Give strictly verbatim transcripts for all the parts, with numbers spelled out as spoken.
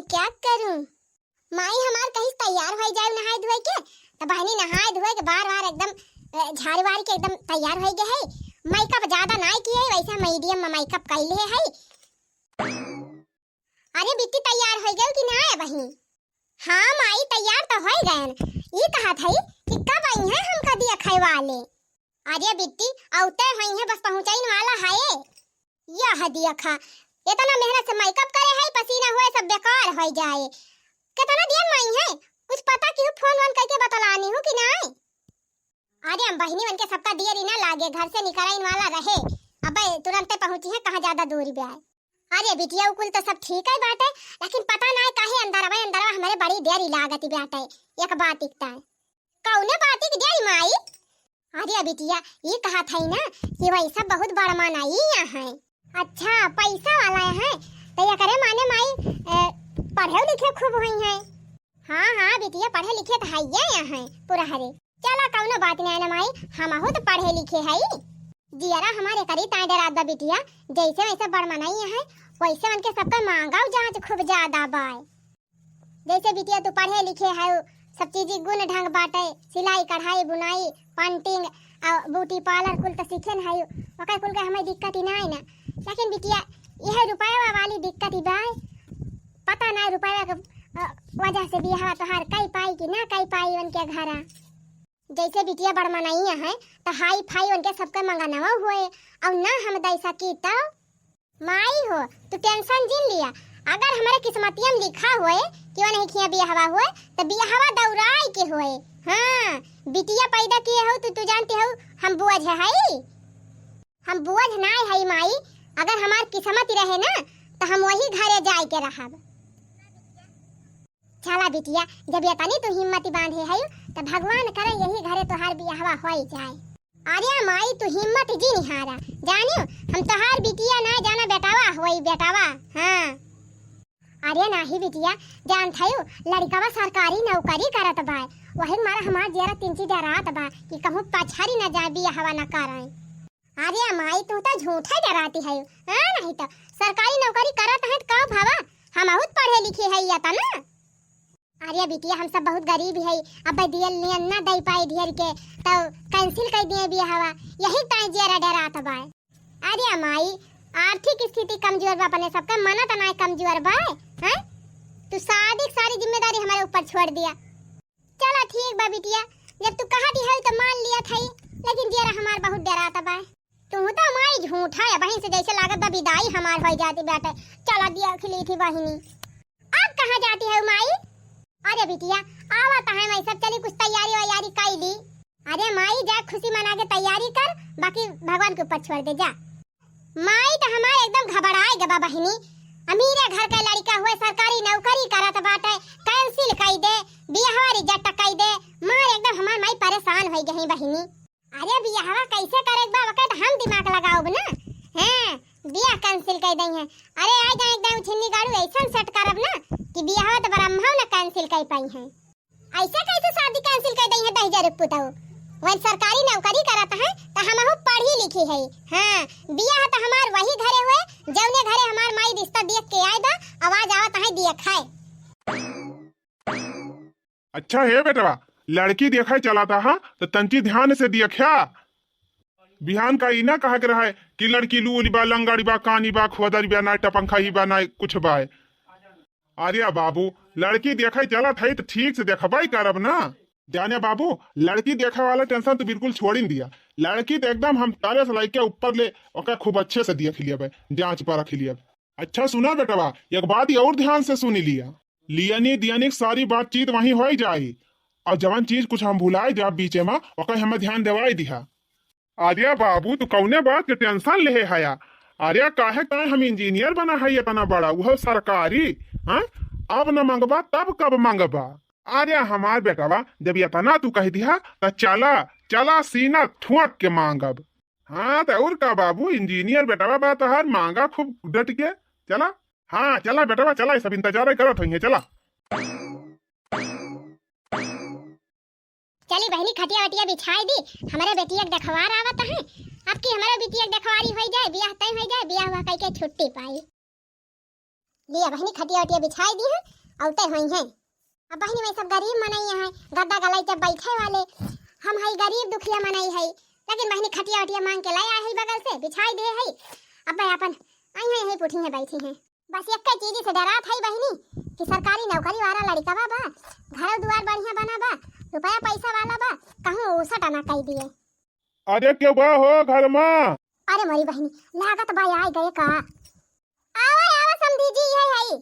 क्या करूं? माई हमार कहिस तैयार होइ जाए नहाए धोए के, त बहिनी नहाए धोए के बार बार एकदम, अ, झाड़ वाड़ के एकदम तैयार होइ गए है। मेकअप ज्यादा नाई किए है, वैसे मीडियम में मेकअप कइले है। अरे बिट्टी, तैयार होइ गए कि ना बहिनी? हाँ माई, तैयार तो होइ गए। ई कहत है कि कब आई है हमका दिया खाए वाले? अरे बिट्टी, औते होइहैं, बस पहुँचइन वाला है। यह देखा, इतना मेहनत से मेकअप करे है, पसीना हुए सब बेकार होइ जाए। कितना देर में अइहैं? कुछ पता किहु, फोन वोन कइके बतलानी हूँ कि नाहीं? अरे हम बहिनी मन के सबका देरी ना लागे, घर से निकरइन वाला रहे। अबे तुरंते पहुँचिहैं, कहाँ ज्यादा दूरी बे आए। अरे बिटिया, उ कुल तो सब ठीक है बाटे, लेकिन पता ना है काहे अंदरवा अंदरवा हमरे बड़ी देरी लागत बाटे। एक बात इकता है। कौने बात की देरी माई? अरे बिटिया, ई कहत है ना कि वैसा बहुत बड़ मनई है। अच्छा, पैसा वाला है, तो एकरे माने माई, ए, पढ़े लिखे खूब होइहैं। हाँ, हाँ बिटिया, पढ़े लिखे तो हइये हैं पूरा हरे। चला, कौनो बात नाहीं ना माई, हमहू तो पढ़े लिखे हई। जियरा हमारे करी ताए डरात बा बिटिया, जैसे वैसे बड़ मनई है, वैसे उनके सबका मांगा जांच खूब ज्यादा बाय। जैसे बिटिया तू पढ़े लिखे है, सब चीज गुण ढंग बाटे, सिलाई, कढ़ाई, बुनाई, पेंटिंग, आ ब्यूटी पार्लर कुल तो सीखे न है, ओकर कुल के हमें दिक्कत ही नाहीं ना। लेकिन बिटिया, यह रुपया वाली दिक्कत ही बाय, पता ना रुपया के, अ, वजह से बियाह तोहार कई पाई कि ना कई पाई उनके घरा। जैसे बिटिया बड़ मनई है, तो हाई फाई उनके सबके मंगनवा हुए, और ना हम दे सकी तो। माई हो, तू टेंशन जिन लिया, अगर हमारे किस्मतिया में लिखा हुए कि वो नहीं खिया बियाहवा हुए, तो बियाहवा दौड़ाई के हुए। हाँ, बिटिया पैदा किए हो तो तू जानती हो हम बोझ है। हम बोझ नाय हई माई, अगर हमार किस्मत रहे ना, त हम वही घरे जाए के रहब। चला बिटिया, जब इतनी तू हिम्मत बांधे हई, त भगवान करे यही घरे तोहार बियाहवा होई जाए। अरे माई, तू हिम्मत जिन हारा, जानियो, हम तोहार बिटिया ना जाना, बेटावा होई, बेटावा। हाँ। अरे नाही बिटिया, जानत हयू, लड़िकवा सरकारी नौकरी करत बाय, वही मारा हमार जियरा तिनची डरात बा कि कहूँ पछारी न जाए, बियाहवा न कराए। अरे माई, तू तो झूठा डराती है, हाँ, नहीं तो सरकारी नौकरी करत है तो का भवा, हमहू त पढ़े लिखे है या तना। अरे बिटिया, हम सब बहुत गरीब है, अब दियल नियन ना दे पाए ढेर के, तो कैंसिल कर दिए बियाहवा, यही ताई जियरा डरात बाय। अरे माई, आर्थिक स्थिति कमजोर बा, अपने सबका मनत नाय कमजोर बा, हैं? तू शादी की सारी जिम्मेदारी हमारे ऊपर छोड़ दिया। चला ठीक बा बिटिया, जब तू कहा दी है तो मान लिया था, लेकिन जियरा हमार बहुत डरात बा। तू तो माई झूठा है, बहिन से जैसे लागत बा विदाई हमार हो जाती बाटे। चला दिया खिली थी बहिनी। अब कहाँ जाती है माई? अरे बिटिया, आवा तो है, मैं सब चली कुछ तैयारी वैयारी कर ली। अरे माई, जा खुशी मना के तैयारी कर, बाकी भगवान के ऊपर छोड़ दे, जा। माई तो हमार एकदम घबराए गबा बहिनी, अमीरे घर का लड़का हुए, सरकारी नौकरी करत बाटे, कैंसिल कई दे, बियाहवा रिजेक्ट कई दे, मार एकदम हमार माई परेशान हो गई बहिनी। अरे बियाहवा कैसे करे बा, वक्त हम दिमाग लगाओब ना, हैं, बियाह कैंसिल कर दई है। अरे आ जाए एकदम छिन्नी गाड़ू ऐसा सेट करब ना कि बियाहवा तो ब्रह्मा न कैंसिल कर पाई है। ऐसे कैसे शादी कैंसिल कर दई है दहिजर पुतऊ? वही सरकारी नौकरी करत है तो हमहू पढ़ी लिखी है। हाँ, बियाह तो हमार वही घरे हुए, जौने घरे हमार माई रिश्ता देख के आए बा, आवाज आवत है दिया खाए। अच्छा हे बेटवा, लड़की देखे चलत हा, तो तंची ध्यान से देखा। बिहान का ई ना कहा के रहे कि लड़की लूली बा, लंगड़ी बा, कानी बा, खोदरी बा, ना टपंखा ही बा, ना कुछ बा। अरे बाबू, लड़की देखे चलत है तो ठीक से देखबे करब ना। जाने बाबू, लड़की देखे वाला टेंशन तो बिल्कुल छोड़िन दिया। लड़की तो एकदम हम तारे से लइके ऊपर ले ओके खूब अच्छे से देख लिया बे, जांच परख लिया। अच्छा सुना बेटवा, एक बात और ध्यान से सुनी लिया। लियनी दियनी की सारी बातचीत वहीं होई जाई, और जवन चीज कुछ हम भुलाए जाब बीचे में, ओकर हमें ध्यान देवाई दिहा। अरे बाबू, तू कौने बात के टेंशन लेहे हया? अरे काहे, काहे हम इंजीनियर बना है इतना बड़ा, वो सरकारी, हाँ? अब न मंगबा तब कब मंगबा? अरे हमार बेटवा, जब इतना तू कह दिहा, त चला, चला सीना ठोक के मांगब। हाँ, त और का बाबू, इंजीनियर बेटवा बा तोहार, मांगा खूब डट के। चला, हाँ, चला बेटवा, चला, ये सब इंतजार करत होइहैं, चला। चली बहिनी, खटिया वटिया बिछाई दी, हमारे बेटिया के देखवार आवत है। अब की हमारे बेटिया के देखवारी होई जाए, बियाह तय होई जाए, बियाह हुआ कई के छुट्टी पाई। लिया बहिनी, खटिया वटिया बिछाई दी है, अउते होइहैं। अब बहिनी, वही सब गरीब मनई हैं, गद्दा गलाई जब बैठे वाले, हम हई गरीब दुखिया मनई हई, लेकिन बहिनी खटिया वटिया मांग के लाई आए हई बगल से, बिछाई दे हई। अब वह अपन आई हैं, यही पुठी हैं, बैठी हैं। बस एक्के चीज से डरात हई बहिनी कि सरकारी नौकरी वाला लड़िकवा बा, घर दुआर बढ़िया बना बा, रुपया पैसा वाला बा, कहूँ उसट ना कई दिए। अरे केहू बा हो घर मा? अरे मोरी बहिनी, लागत बा आइ गए का। आवा, आवा समधी जी, यही हई।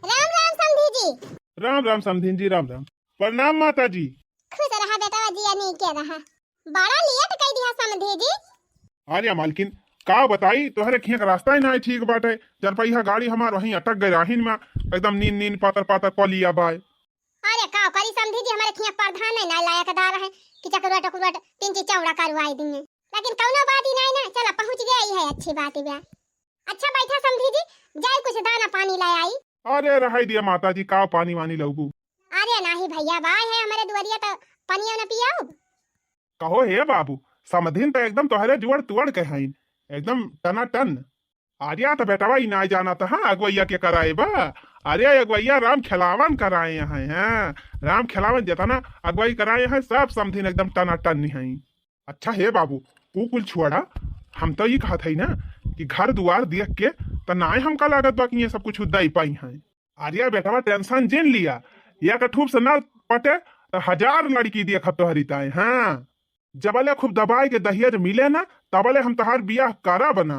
राम राम समधी जी। राम राम समधिन जी, राम राम। प्रणाम माता जी। खुश रहा बेटवा, जिया नीके रहा। बड़ा लेट कई दिया समधी जी। अरे मालकिन, का बताई, तोहरे खिया के रास्ता ही ना ठीक बाटे। चरपहिया गाड़ी हमार वहीं अटक गए राहिन में, एकदम नीन नीन पातर पातर कलिया बाय। अरे का करी समधी जी, हमारे खिया प्रधान नहीं ना लायकदार है कि चकरुआ टकरुआ ट-, तीन चीज चौड़ा करवाई दिए, लेकिन कौनो बात ही नहीं ना। चला पहुँच गया, ही है अच्छी बात ही बा। अच्छा बैठा समधी जी, जाई कुछ दाना पानी ले आई। अरे रहाई दिया माता जी, का पानी वानी लौबू? अरे नाही भैया, बाय है हमारे दुआरिया तो पनिया न पियाउब। कहो हे बाबू, समधिन तो एकदम तोहरे जुअड़ तुअड़ के हईन, एकदम टनाटन। अरे तो बेटवा ई नाय जानत, हाँ, अगुवैया के कराए बा। अरे अगुवैया राम खेलावन कराए हैं, हाँ, राम खेलावन जितना अगुवाई कराए हैं, सब समधिन एकदम टनाटन हैं। अच्छा हे बाबू, तू कुल छोड़ा, हम तो ई कहत हई ना कि घर दुआर देख के तो नाय हमका लागत बा कि ये सब कुछ दे पाई हैं। अरे बेटवा tension जिन लिया, एक ठूप से ना पटे तो हजार लड़की देखब तोहरी ताए, हाँ। जबले खूब दबाए के दहेज मिले ना, तबले हम तोहार बियाह करब ना।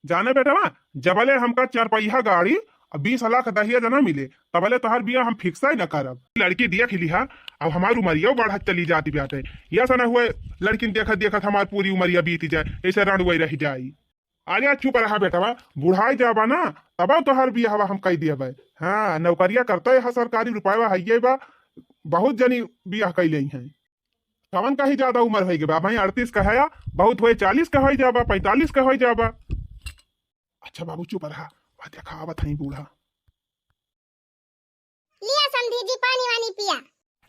जाने बेटवा, जबले हमका चरपहिया गाड़ी और बीस लाख दहेज ना मिले, तबले तोहार बियाह हम fix ही ना करब। लड़की देख लिहा, अब हमार उमरियो बढ़त चली जाती बाटे। ये ऐसा ना हुए लड़किन देखत देखत हमार पूरी उमरिया बीत जाए, ऐसे रणुए रह जाई। अरे चुप रहा बेटवा, बुढ़ाई जाबा ना, तब तोहार बियाहवा हम कई दियबे। हाँ, नौकरिया करते है, सरकारी रुपयवा हइये बा, बहुत जनी बियाह कई लेई हैं। कवन कहीं ज्यादा उम्र होई गई बा, भाई अड़तीस का है, बहुत हुए चालीस का होई जाबा, पैंतालीस का होई जाबा। अच्छा बाबू चुप रहा, वह देखा आवत हई बूढ़ा। लिया समधी जी पानी वानी पिया।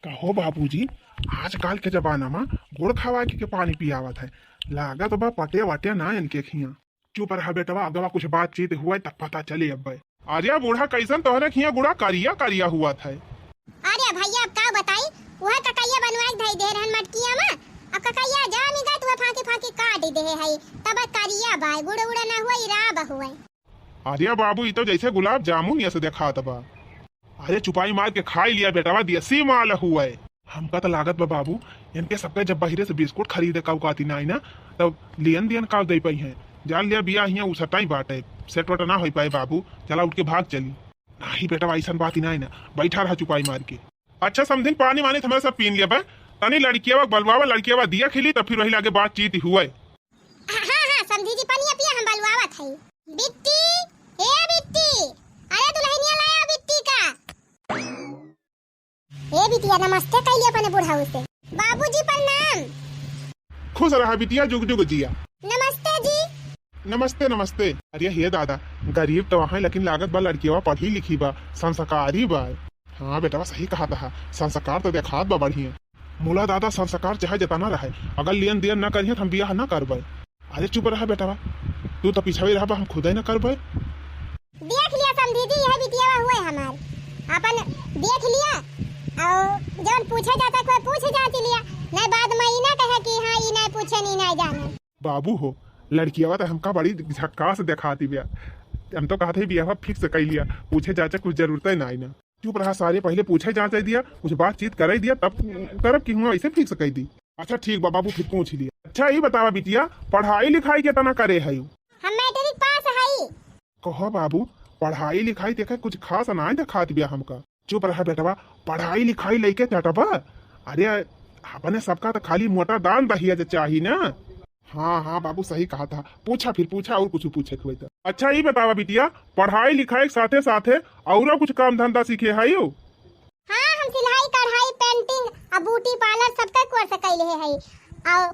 कहो बाबूजी, आजकल के जमाना में गुड़ खवा के, के पानी पियावत है, लागत बा पटे वटे ना इनके खिया। चुप रहा बेटवा, अगवा कुछ बातचीत हुआ तब पता चले अब्बे। अरे बूढ़ा, कैसन तोहरे खिया गुड़ा करिया करिया हुआ था? अरे भैया, अब का बताई, वह ककैया बनवाई धई दे रहन मटकिया में, अब ककैया जामी गए तो वह फांकी फांकी काट दे है, तब करिया बाय, गुड़ उड़ा ना हुआ, ई राब हुआ। अरे बाबू, ई तो जैसे गुलाब जामुन ये से देखात बा। अरे चुपाई मार के खाई लिया बेटवा, देसी माल हुए। हमका तो लागत बा बाबू, इनके सबके जब बहिरे से बिस्कुट खरीदे का औकाती ना आई ना, तब लेन देन का दे पाई हैं। जान लिया बिया हियाँ उसटाई बाटे, सेट वट ना होई पाए बाबू, चला उठ के भाग चली। नाही बेटवा, ऐसन बात ही ना आई ना, बैठा रहा चुपाई मार के। अच्छा समधिन, पानी वानी तो हमारे सब पीन लिया बा, तनी लड़कियावा बलवावा, लड़कियावा दिया खिली, तब फिर वही लागे बातचीत हुए। हाँ, हाँ, समधी जी, पनिया पिया, हम बलवावत हई। बिट्टी, ए बिट्टी, अरे दुल्हनिया लाया बिट्टी का। ए बिटिया, नमस्ते कैली अपने बुढ़ऊ से। बाबूजी प्रणाम। खुश रहा बिटिया, जुग जुग जिया। नमस्ते जी। नमस्ते, नमस्ते। अरे हे दादा, गरीब तो है लेकिन लागत बा लड़किया पढ़ी लिखी बा, संस्कारी बा। हाँ बेटवा, सही कहा था, संस्कार तो देखात बा बढ़िया। मुला दादा, संस्कार चाहे जतना रहे, अगर लेन देन ना करिहे तो हम बियाह ना करबे। अरे चुप रहा बेटवा, तू तो पिछवे रहबा, हम खुदे ना करबे। देख लिया समधी जी, यह बिटियावा हुए हमार, अपन देख लिया, और जवन पूछे जाता कोई पूछ जाती लिया, नहीं बाद में ई ना कहे कि हाँ ई नहीं पूछे, नी नहीं जाने। बाबू हो, लड़कियावा तो हमका बड़ी झक्कास देखाती बिया, हम तो कहते ही बियाह fix कर लिया, पूछे जाचे कुछ जरूरत ही ना आई ना। चुप रहा सारे, पहले पूछे जांचे दिया, कुछ बातचीत करे दिया, तब करब कि हुआ ऐसे fix कर दी। अच्छा ठीक बा बाबू, फिर पूछ लिया। अच्छा ई बतावा बिटिया, पढ़ाई लिखाई केतना करे है? हम मैट्रिक पास हई। कहो बाबू, पढ़ाई लिखाई देखे कुछ खास ना देखात बिया हमका। चुप रहा बेटवा, पढ़ाई लिखाई लइके चटबा। अरे अपने सबका तो खाली मोटा दान दहिया जे चाही ना। हाँ, हाँ बाबू, सही कहा था। पूछा फिर, पूछा और कुछ पूछे के होई तो। अच्छा, ई बतावा बिटिया, पढ़ाई लिखाई के साथे साथे औरो कुछ काम धंधा सीखे हयू? हाँ, हम सिलाई, कढ़ाई, painting आ beauty parlour सबका course कैले हई। और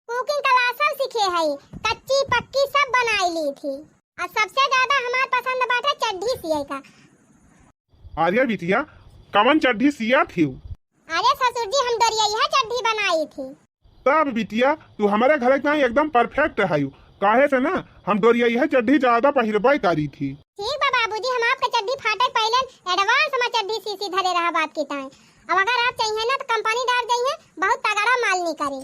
cooking class सब सीखे हई। कच्ची पक्की सब बनाई ली थी। और सबसे ज्यादा हमार पसंद बाटे चड्ढी सिए का। अरे बिटिया, कवन चड्ढी सिया थी? अरे ससुर जी, हम डोरिया चड्ढी बनाई थी। तब बिटिया, तू हमारे घर के एकदम perfect है, काहे से ना हम डोरिया चड्ढी ज्यादा पहिरबे करी थी। ठीक बा बाबूजी, हम आपका चड्ढी फाटक पहले advance में चड्ढी सीसी धरे रहा बाप की ताई। अब अगर आप चाहिए ना तो कंपनी डार जाइए, बहुत तगड़ा माल निकरे।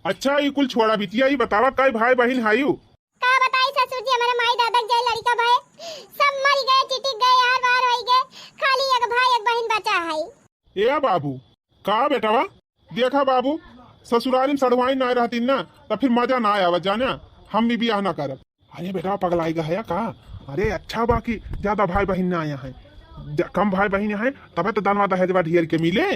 अच्छा, ई कुल छोड़ा बिटिया, ई बतावा, कई भाई बहिन हायु? का बताई ससुर जी, हमारे माई दादा के जे लड़का भाई सब मर गए, चिटिक गए, यार बाहर हो गए, खाली एक भाई एक बहिन बचा है। ए बाबू, का बेटवा, देखा बाबू, ससुरारी में सढ़ुआइन ना रहती ना, तो फिर मजा ना आवा, जाना, हम भी बियाह ना करब। अरे बेटवा, पगलाई गा है का? अरे अच्छा बा कि ज्यादा भाई बहिन ना आया है, ज-, कम भाई बहिन है, तबे तो दनवा दहेजवा ढेर के मिले।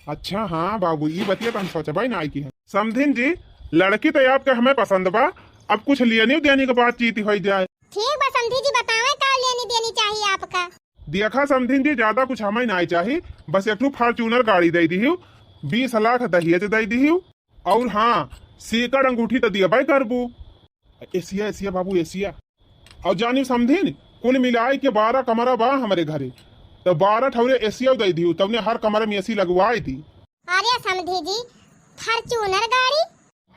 अच्छा हाँ बाबू, ई बतिया तो हम सोचबे ना आई की है। समधिन जी, लड़की तो आपके हमें पसंद बा, अब कुछ लेनी देनी के बातचीत हो जाए। ठीक बा समधी जी, बतावे का लेनी देनी चाहिए आपका? देखा समधिन जी, ज्यादा कुछ हमें ना चाहिए, बस एक ठो Fortuner गाड़ी दे दिहु, बीस लाख दहेज दे दिहु, और हाँ, सीकड़ अंगूठी तो दियबे करबू। एसिया, एसिया बाबू, एसिया। और जानियो समधिन, कुल मिलाए के बारह कमरा बा हमरे घरे, तो बारह ठौरे एसिया दे दिहु, तवने हर कमरे में एसी लगवाए दी। अरे समधी जी, Fortuner गाड़ी?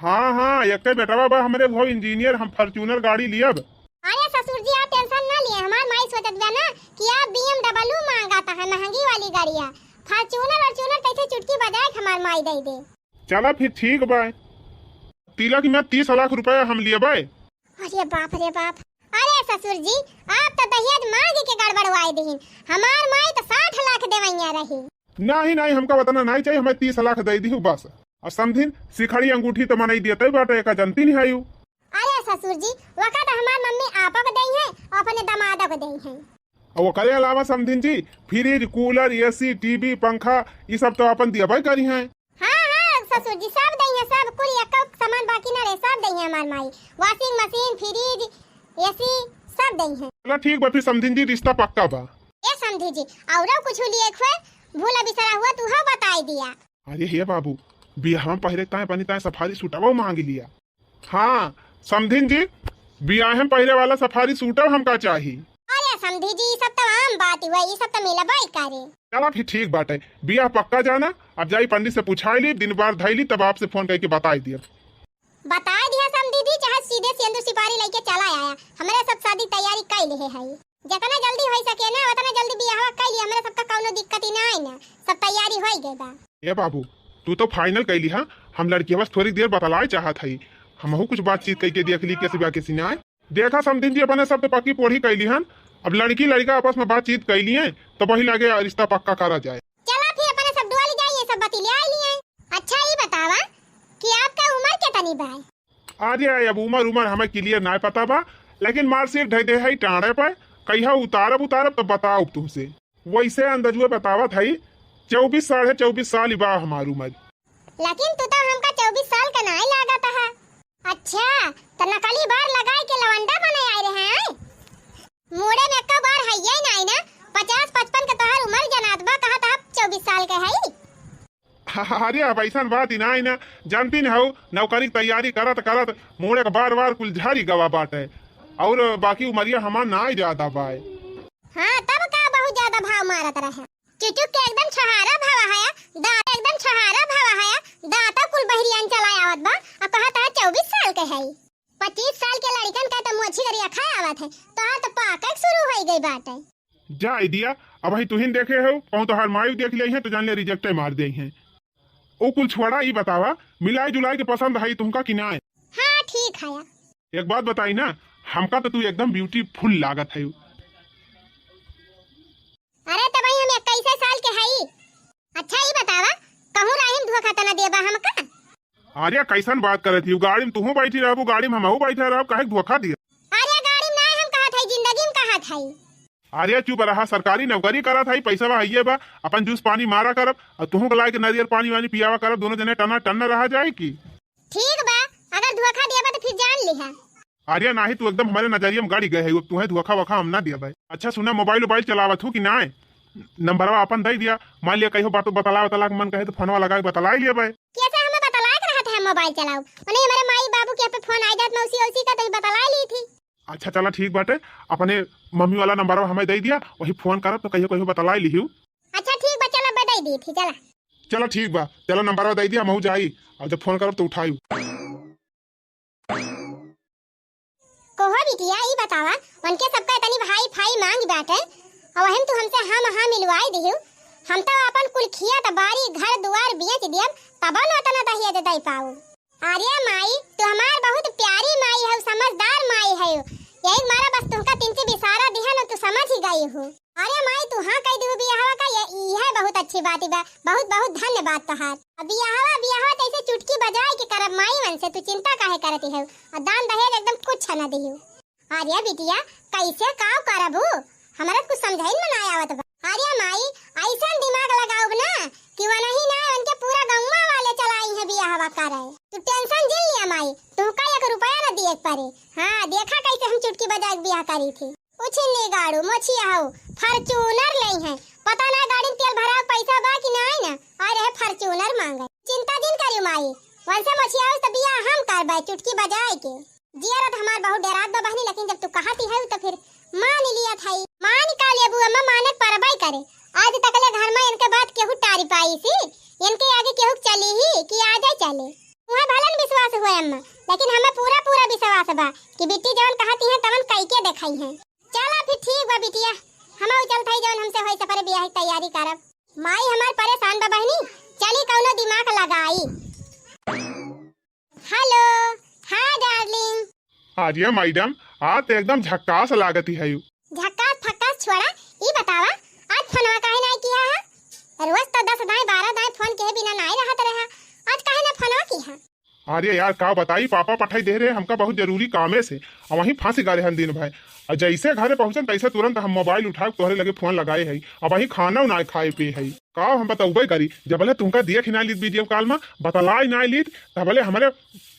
हाँ, हाँ, एक बेटवा बा हमरे, वो इंजीनियर, हम Fortuner गाड़ी लियब। अरे ससुर जी, आप tension ना लिए, हमार माई सोचत बा ना कि आप BMW मांगा तो है, महंगी वाली गाड़िया, Fortuner Fortuner कैसे चुटकी बजाए के हमार माई दे दे। चला फिर ठीक बा, तिलक में तीस लाख रुपया हम लियबे। अरे बाप रे बाप, अरे ससुर जी, आप तो दहेज मांग के गड़बड़वाए दीन, हमार माई तो साठ लाख देवैया रही। नहीं, नहीं, हमका उतना नहीं चाहिए, हमें तीस लाख दे दिहु बस। और समधिन, सिखड़ी अंगूठी तो मनई देते बाटे, एका जनती नहीं आयु। अरे ससुर जी, वका तो हमार मम्मी आपो को देई है और अपने दामादो को देई है। और ओकरे अलावा समधिन जी, fridge, cooler, AC, TV, पंखा, ई सब तो अपन दियबे करी हैं। हाँ, हाँ ससुर जी, सब देई है, सब, कुल एको सामान बाकी ना रहे, सब देई है हमार माई। Washing machine, fridge, AC, सब देई है। चला ठीक बा, फिर समधिन जी, रिश्ता पक्का बा। ए समधी जी, औरो कुछ लिए खुए भूला बिसरा हुआ तू हो बताई दिया। अरे हे बाबू, बियाह में पहिरे ताए बनी ताए सफारी सूटवा मांग लिया। हाँ समधिन जी, बियाह में पहिरे वाला सफारी सूटव हमका चाही। अरे समधी जी, ई सब तो आम बात हुआ, ई सब तो मिलबे करे। चला फिर ठीक बाटे, बियाह पक्का जाना। अब जाई पंडित से पुछाई ली, दिन बार धई ली, तब आपसे फोन करके बताई दिया। बताई दिया समधी जी, चाहे सीधे सेंदूर सिपारी लेके चला आया, हमरे सब शादी तैयारी कर लिहे है। जितना जल्दी हो सके ना, उतना जल्दी बियाहवा कर लिया, हमरे सबका कौनो दिक्कत ही ना आई ना, सब तैयारी हो गई बा। ए बाबू, तू तो final कैली हा, हम लड़किया बस थोड़ी देर बतलाए चाहत हई, हमहू कुछ बातचीत करके देख ली, कैसे बा कैसे ना। देखा समधिन जी, अपने सब तो पक्की पोढ़ी कैली हन, अब लड़की लड़का आपस में बातचीत कैली हैं, तो वही लगे रिश्ता पक्का करा जाए। चला फिर अपने सब डोल जाइए, सब बतिले आई लिए। अच्छा ई बतावा कि आपका उम्र कितनी बा? अरे अब उम्र उम्र हमें clear ना पता बा, लेकिन marksheet धई दे है टाड़े पर, कहिया उतारब उतारब तो बताओ तुमसे। वैसे अंदाजुए बतावत है, चउबीस, साढ़े चउबीस साल ही बा हमार उम्र। लेकिन तू तो हमका चउबीस साल का नाई लागत है। अच्छा, तो नकली बार लगाए के लवंडा बने आए रहे हैं? मूड़े में एको बार है ये नाई ना, पचास पचपन के तोहार उम्र जनात बा, कहा था चउबीस साल के है। अरे अब ऐसन बात ही नाई ना, जानती न हो, नौकरी की तैयारी करत करत मूड़े के बार बार कुल झरी गवा बाटे, और बाकी उमरिया हमार नाई ज्यादा बाए। हाँ, तब का बहुत ज्यादा भाव मारत रहे। चुचुक के एकदम छहारा भवा हया, दांत एकदम छहारा भवा हया, दांत कुल बहरियान चला आवत बा, आ कहत है चउबीस साल के है। पच्चीस साल के लड़कन का तो मोछी करिया खा आवत है, तोहार तो पाकक शुरू हो गई बाटे। जा ए दिया, अब ही तुहिन देखे हो, कहूँ तोहार माई देख ले है तो जान ले reject मार दे है। ओ कुल छोड़ा, ई बतावा, मिलाई जुलाई के पसंद है तुमका कि नाय? हाँ, ठीक है। एक बात बताई ना, हमका तो तू एकदम beautiful लागत है। अरे, त भाई हम इक्कीस साल के हई। अच्छा, ई बतावा, कहूँ राहिम धोखा त ना देबा हमका? अरे, कैसन बात करत ही? गाड़ी में तुहू बैठी रहबू, गाड़ी में हमहू बैठे रहब, काहे के धोखा दिया? अरे, गाड़ी में ना हम कहत हई, जिंदगी में कहत हई। अरे, चुप रहा, सरकारी नौकरी करत हई, पैसा बा, हइये बा, अपन जूस पानी मारा करब, और तुहू के लाए के नारियल पानी वानी पियावा करब, दोनों जने टना टन रहा जाए की। ठीक बा, अगर धोखा देबा तो फिर जान लिहा। अरे नाही, तू एकदम हमारे नजरिया में गड़ी गए है, अब तुहे धोखा वोखा हम ना दिया भाई। अच्छा सुना, मोबाइल वोबाइल चलावत हो कि नाय? नंबरवा अपन दे दिया, मान लिया कहियो बात बतला बतला के मन कहे तो फोनवा लगा के बतला लिया भाई। कैसे हमें बतला के रहत है मोबाइल चलाओ, उन्हें हमारे माई बाबू के पे फोन आ जात मौसी औसी का तो बतला ली थी। अच्छा चला ठीक बाटे, अपने मम्मी वाला नंबरवा हमें दे दिया, वही फोन करब तो कहियो कहियो बतला लिहियो। अच्छा ठीक बा, चला बे दे दी थी, चला। चला ठीक बा, चला नंबरवा दे दिया, हमहू जाई, और जब फोन करब तो उठाई। कोहो भी बिटिया, ई बतावा, उनके सबका इतनी हाई फाई मांग बाटे, और वहम तू हमसे हाँ हाँ मिलवाई दिहू। हम तो अपन कुल खियत बारी, घर दुआर बेच दियब, तबो न इतना दहेज दे पाऊ। अरे माई, तू हमार बहुत प्यारी माई है, समझदार माई है। यही मारा बस तुमका तीन से बिसारा दिहन, तू समझ ही गई हो। अरे माई, तू हाँ कह दिहू बियाहवा का, ये, यह बहुत अच्छी बात बा। बहुत बहुत धन्यवाद तोहार। अब बियाहवा, बियाहवा तो ऐसे चुटकी बजाए के करब माई मन से, तू चिंता काहे करती है? और दान दहेज एकदम कुछ न दिहू। अरे बिटिया, कैसे काव करबू? हमरा कुछ समझाइन में ना आवत बा। अरे माई, ऐसन दिमाग लगाउब ना कि वो नहीं ना, उनके पूरा गौवा वाले चलाई है बियाहवा करे। तू tension जिन लिया माई, तुमका एक रुपया ना दिए के पड़े। हाँ, देखा कैसे हम चुटकी बजा के बियाह करी थी। उछिन्नी गाड़ू, मोछिया हो, Fortuner लई हैं। पता ना गाड़ी में तेल भराव पैसा बा कि नाई ना, और रहे Fortuner मांगे। चिंता जिन करियो माई, वंसे मोछिया हो तो बियाह हम करबे चुटकी बजाए के। जियरा तो हमार बहुत डेरात बा बहनी, लेकिन जब तू कहती है तो फिर मान लिया था। मान का लेबू अम्मा, माने परबाई करे। आज तकले घर में इनके बात केहू टारी पाई सी, इनके आगे केहू चली ही कि आ जाए चले। तुम्हें भलन विश्वास हुए अम्मा, लेकिन हमें पूरा पूरा विश्वास बा कि बिट्टी जवन कहती है तवन कई के देखाई है। चला फिर ठीक बा बिटिया, हम चलत हई जवन हमसे होई सफर बियाह की तैयारी करब। माई हमार परेशान बा बहनी, चली कौनो दिमाग लगाई। हेलो, हाँ डार्लिंग। अरे मैडम, आज तो एकदम झक्कास लागत ही है। झक्कास फक्कास छोड़ा, ई बतावा, आज फोनवा काहे नाई किया है? रोज तो दस दाई बारह दाई फोन के बिना नाई रहत रहा, आज काहे ना फोनवा किया? अरे यार, का बताई, पापा पठाई दे रहे हमका बहुत जरूरी कामे से, अब वहीं फंस गए रहन दिन भर। और जैसे घरे पहुंचन, तैसे तुरंत हम मोबाइल उठा के तोहरे लगे फोन लगाए है। अब वहीं खाना ना खाए पिए है, का हम बतौबे करी, जबले तुमका देख ही ना लीत वीडियो कॉल में, बतलाई ना लीत, तबले हमारे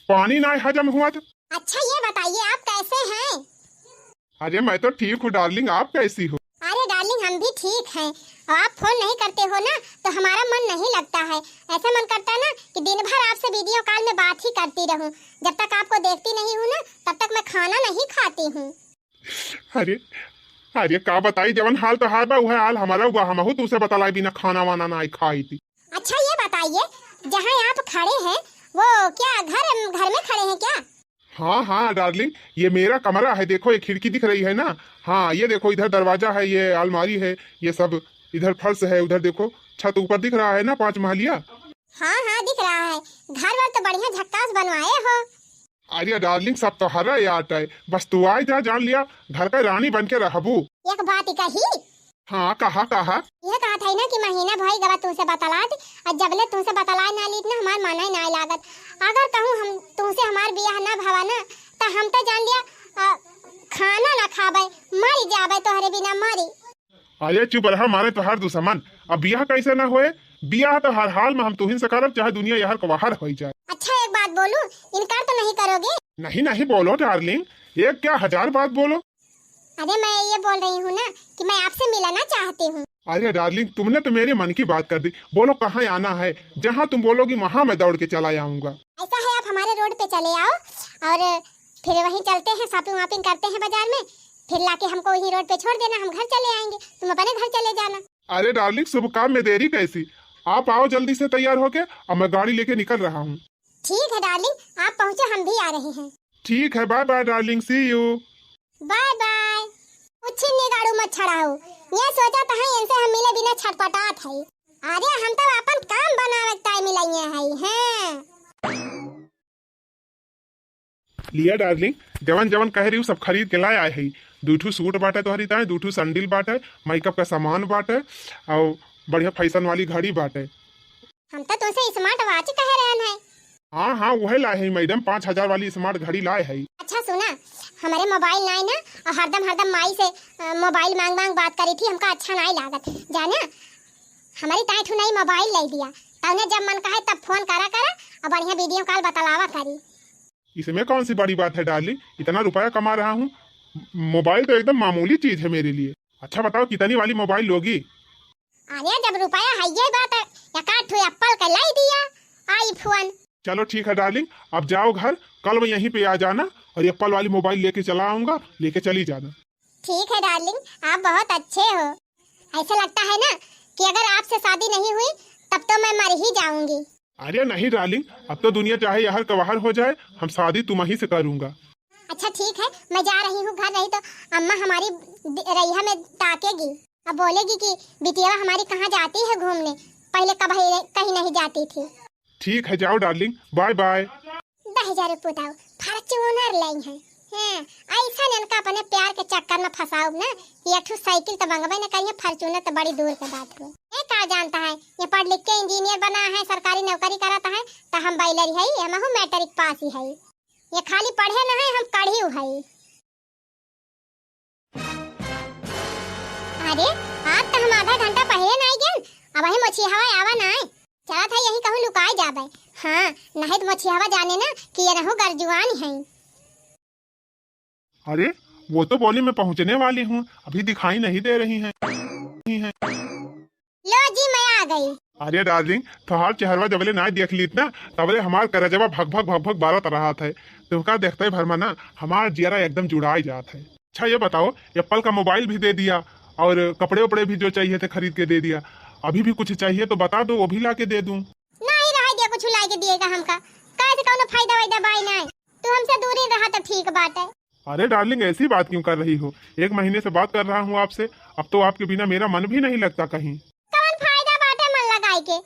पानी ना हजम हुआ। अच्छा, ये बताइए, आप कैसे हैं? अरे, मैं तो ठीक हूँ डार्लिंग, आप कैसी हो? अरे डार्लिंग, हम भी ठीक हैं। और आप फोन नहीं करते हो ना, तो हमारा मन नहीं लगता है। ऐसा मन करता ना कि दिन भर आपसे वीडियो कॉल में बात ही करती रहूं। जब तक आपको देखती नहीं हूँ ना, तब तक मैं खाना नहीं खाती हूँ। अरे, अरे, का बताई, जवन हाल तोहार बा, उहे हाल हमारा बा। हमहू तुमसे बतलाए बिना खाना वाना ना खाई थी। अच्छा, ये बताइए, जहाँ आप खड़े हैं, वो क्या घर, घर में खड़े हैं क्या? हाँ, हाँ, डार्लिंग, ये मेरा कमरा है। देखो, ये खिड़की दिख रही है ना? हाँ, ये देखो, इधर दरवाजा है, ये अलमारी है, ये सब, इधर फर्श है, उधर देखो, छत ऊपर दिख रहा है ना, पाँच महलिया। हाँ, हाँ, दिख रहा है। घर वर तो बढ़िया झक्कास बनवाए हो। अरे डार्लिंग, सब तोहरा याद है, बस तू आ जा, जान लिया, घर का रानी बन के रहबू। एक बात कही। हाँ, कहा, कहा। यह कहा था ना कि महीना भई गवा तुमसे बतलात, और जबले तुमसे बतलाए ना लीत ना, हमार मन ही ना लागत। अगर कहूँ हम तुमसे हमार बियाह ना भवा ना, तो हम तो जान लिया, अ, खाना ना खाबे, मरी जाबे तोहरे बिना, मरी। अरे चुप रहा, मारे तोहार दुश्मन। अब बियाह कैसे ना होए? बियाह तो हर हाल में हम तुहिन से करब, चाहे दुनिया यहर कवाहर होई जाए। अच्छा, एक बात बोलूं, इनकार तो नहीं करोगे? नहीं, नहीं, बोलो डार्लिंग, एक क्या हजार बात बोलो। अरे, मैं ये बोल रही हूँ ना कि मैं आपसे मिलना चाहती हूँ। अरे डार्लिंग, तुमने तो मेरे मन की बात कर दी। बोलो, कहाँ आना है? जहाँ तुम बोलोगी, वहाँ मैं दौड़ के चला आऊँगा। ऐसा है, आप हमारे रोड पे चले आओ और फिर वहीं चलते हैं, शॉपिंग वॉपिंग करते हैं बाजार में, फिर लाके हमको वहीं रोड पे छोड़ देना, हम घर चले आएंगे, तुम अपने घर चले जाना। अरे डार्लिंग, शुभ काम में देरी कैसी? आप आओ जल्दी से तैयार होके, अब मैं गाड़ी लेके निकल रहा हूँ। ठीक है डार्लिंग, आप पहुँचो, हम भी आ रहे हैं। ठीक है, bye bye darling, see you। Bye bye. उछिन्नी गाड़ू मत छड़ाओ, ये सोचा था इनसे हम मिले बिना छटपटात है। अरे हम तो अपन काम बनावे के टाइम मिलाइए है, हैं। लिया डार्लिंग, जवन जवन कह रही हूँ सब खरीद के लाए आए है। दू ठू सूट बाटे तोहरी ताए, दू ठू सैंडल बाटे, मेकअप का सामान बाटे, और बढ़िया फैशन वाली घड़ी बाटे। हम तो तुमसे स्मार्ट वॉच कह रहे हैं। हाँ, हाँ, वह लाए है मैडम, पाँच हजार वाली स्मार्ट घड़ी लाए है। अच्छा सुना, हमारे मोबाइल नाई ना, और हरदम हरदम माई से, अ, मोबाइल मांग मांग बात करी थी, हमका अच्छा नाई लागत, जाना। हमारी ताई ठू नई मोबाइल ले दिया, तौने जब मन कहे तब फोन करा करा, और बढ़िया वीडियो कॉल बतलावा करी। इसमें कौन सी बड़ी बात है डार्लिंग, इतना रुपया कमा रहा हूँ, मोबाइल तो एकदम मामूली चीज है मेरे लिए। अच्छा बताओ, कितनी वाली मोबाइल लोगी? अरे, जब रुपया है ये बात, एक आध ठो एप्पल का लाई दिया, आईफोन। चलो ठीक है डार्लिंग, अब जाओ घर, कल मैं यहीं पे आ जाना और एप्पल वाली मोबाइल लेके चला आऊंगा, लेके चली जाना। ठीक है डार्लिंग, आप बहुत अच्छे हो। ऐसा लगता है ना कि अगर आपसे शादी नहीं हुई तब तो मैं मर ही जाऊंगी। अरे नहीं डार्लिंग, अब तो दुनिया चाहे यहर कवाहर हो जाए, हम शादी तुम ही से करूंगा। अच्छा ठीक है, मैं जा रही हूँ घर, नहीं तो अम्मा हमारी दि-, रैया में ताकेगी। अब बोलेगी कि बिटिया हमारी कहाँ जाती है घूमने, पहले कभी कहीं नहीं जाती थी। ठीक है, जाओ डार्लिंग, बाय बाय। दहेजरू पुताऊ, Fortuner लेई है। हैं, ऐसा इनका अपने प्यार के चक्कर में फंसाउब ना कि एक ठो साइकिल तो मंगबे न करिए, Fortuner तो बड़ी दूर के बात हुए। ये का जानता है, ये पढ़ लिख के इंजीनियर बना है, सरकारी नौकरी करत है, तो हम बैलरी है, हमहू मैट्रिक पास ही है। ये खाली पढ़े न है, हम कढ़ी है। अरे, आज तो हम आधा घंटा पहले ना आई गन, अबही मोछिहवा आवा ना है। चलत है यही कहूँ लुकाए जाबे। हाँ, नहीं तो मोछिहवा जाने ना कि ये रहू गरजुआन है। अरे, वो तो बोली मैं पहुँचने वाली हूँ, अभी दिखाई नहीं दे रही हैं। लो जी, मैं आ गई। अरे डार्लिंग, तोहार चेहरवा जबले ना देख लीत ना, तबले हमार करजवा भक भक भक भक बारत रहत है। तुहका देखते भर में ना हमार जियरा एकदम जुड़ाई जात है। अच्छा ये बताओ, एप्पल का मोबाइल भी दे दिया और कपड़े उपड़े भी जो चाहिए थे खरीद के दे दिया। अभी भी कुछ चाहिए तो बता दो, वो भी ला के दे दूँ। नहीं रहा दिया, कुछ ला के दिएगा हमका, कैसे कौनो फायदा वायदा बाय ना। तू हमसे दूरी रहा तो ठीक बात है। अरे डार्लिंग, ऐसी बात क्यों कर रही हो? एक महीने से बात कर रहा हूँ आपसे, अब तो आपके बिना मेरा मन भी नहीं लगता कहीं। कौन फायदा बाटे मन लगाए के,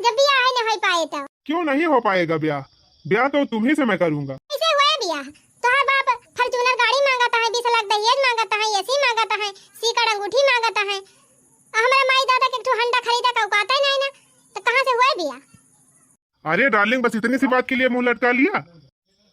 जब बियाह ही न हो पाए तो? क्यों नहीं हो पाएगा ब्याह? ब्याह तो तुम्ही से मैं करूँगा। कैसे हुए बियाह? तोहर बाप Fortuner गाड़ी मांगत है, बीस लाख दहेज मांगत है, AC मांगत है, सीकड़ अंगूठी मांगत है, और हमारे माई दादा के एक ठो हंडा खरीदा का औकात ही नहीं ना, तो कहाँ से हुए बियाह? अरे डार्लिंग, बस इतनी सी बात के लिए मुंह लटका लिया?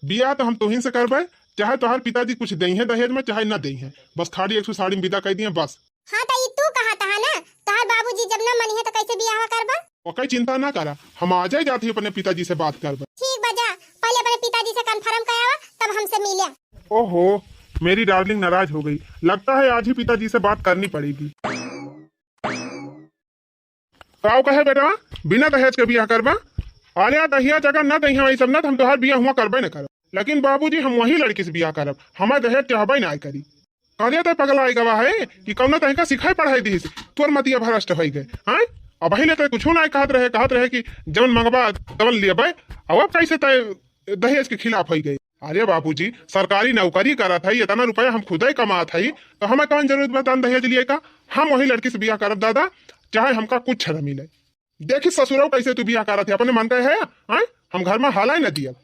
बियाह तो हम तोहिन से करबे, चाहे तोहार पिताजी कुछ देइहें दहेज में, चाहे न देइहें, बस खाली एक ठो साड़ी में विदा कर दिए बस। हाँ, तो ई तू कहत हा ना, तोहार बाबूजी जब न मनिहे तो कैसे बियाह करबा? ओकर चिंता ना करा, हम आजे जात ही अपने पिताजी से बात करबे। ठीक बा, जा, पहले अपने पिताजी से confirm करावा, तब हमसे मिले। ओहो, मेरी डार्लिंग नाराज हो गई, लगता है आज ही पिताजी से बात करनी पड़ेगी। काव कहे बेटवा, बिना दहेज के बियाह करबा? अरे दहिया जगह न दहिया, वही सब न, तो हम तोहार बियाह हुआ करबे न करब। लेकिन बाबूजी, हम वही लड़की से बियाह करब, हमार दहेज चाहबे ना करी। अरे तो पगला आई गवा है कि कौनो तनिका सिखाई पढ़ाई दीस, तोर मतिया भ्रष्ट होई गए। हाँ, अबही ले तो कुछ ना कहत रहे, कहत रहे कि जवन मंगबा तवन लेबे, अब कैसे तय दहेज के खिलाफ होई गए? अरे बाबूजी, सरकारी नौकरी करत है, इतना रुपया हम खुदे कमात है, तो हमें कौन जरूरत बा दान दहेज लिए का? हम वही लड़की से बियाह करब दादा, चाहे हमका कुछ न मिले। देखी ससुरऊ कैसे तू बियाह करत है, अपने मन का है, आय? हम घर में हाला ही न दियब।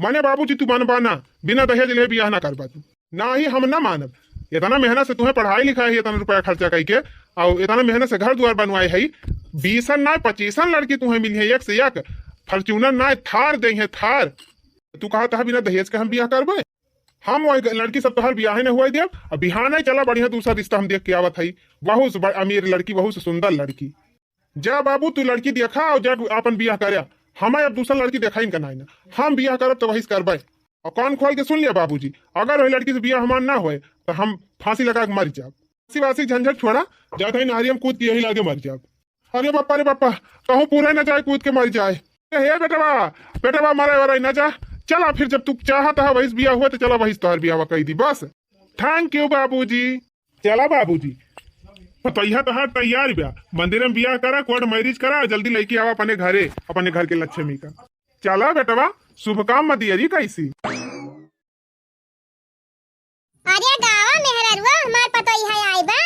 माने बाबूजी तू मानबा ना, बिना दहेज ले बियाह ना करबा तू। ना ही हम ना मानब। इतना मेहनत से तुम्हें पढ़ाई लिखाई है, इतना रुपया खर्चा करके, और इतना मेहनत से घर दुआर बनवाए है, बीसन ना पच्चीसन लड़की तुम्हें मिली है, एक से एक, Fortuner ना थार दे है, थार। तू कहा था बिना दहेज के हम बियाह करबे? हम वही लड़की सब तोहर बियाह न हुआ दिया, अब बिहान ही चला बढ़िया दूसरा रिश्ता हम देख के आवत है, बहुत ब-, अमीर लड़की, बहुत सुंदर लड़की। जा बाबू, तू लड़की देखा और जा अपन बियाह करया। हमें अब दूसर लड़की देखाइन का नाई ना। हम बियाह करब तो वही से करबे। और कान खोल के सुन लिया बाबूजी, अगर वही लड़की से बियाह हमार ना होए तो हम फांसी लगा के मर जाब। फांसी वासी झंझट छोड़ा, जात है नहरिया में कूद के यही लागे मर जाब। अरे बापा रे बापा, कहूँ पूरा ना जाए कूद के मर जाए। ए, हे बेटवा, बेटवा मरे वरे ना जा। चला फिर जब तू चाहत है वही से बियाह हुआ तो चला वही से तोहर बियाह कही दी बस। Thank you बाबूजी। चला बाबूजी, पतोहिया तोहार तैयार बा, मंदिर में बियाह करा, court marriage करा, जल्दी लेके आवा अपने घरे, अपने घर के लक्ष्मी का। चला बेटवा, शुभ काम में दियरी कैसी। अरे गावा मेहररुआ, हमार पतोहिया आई बा,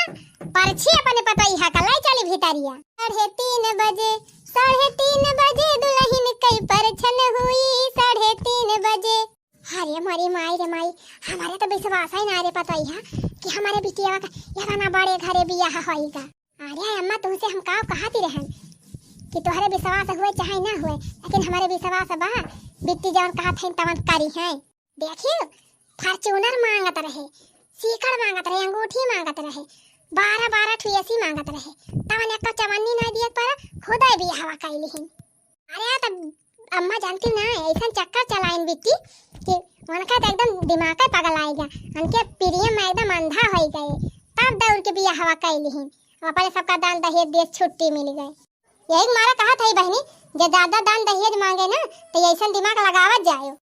परछी अपने पतोहिया का लाई चली भीतरिया। साढ़े तीन बजे, साढ़े तीन बजे दुल्हन कई परछन हुई, साढ़े तीन बजे। अरे मोरी माई रे माई, हमारे तो विश्वास ही ना रे पतोहिया कि हमारे बिटिया का इतना बड़े घरे बियाह होइगा। अरे अम्मा, तुमसे हम का कहती रहन कि तोहरे विश्वास हुए चाहे ना हुए, लेकिन हमारे विश्वास बा, बिट्टी जवन कहत है तवन करी है। देखियो, Fortuner मांगत रहे, सीकड़ मांगत रहे, अंगूठी मांगत रहे, बारह बारह ठो AC मांगत रहे, तवन एक चवन्नी ना दिए पर खुदे बियाहवा कैली ही। अरे यार, तब अम्मा जानती ना, ऐसन चक्कर चलाइन बिट्टी कि उनका तो एकदम दिमाग ही पगल आएगा। उनके प्रेम में एकदम अंधा हो गए, तब दौड़ के बियाहवा कैली ही। अपने सबका दान दहेज दिए, छुट्टी मिल गए। यही मारा कहा था बहनी, जे ज्यादा दान दहेज मांगे ना, तो ऐसन दिमाग लगावत जायो।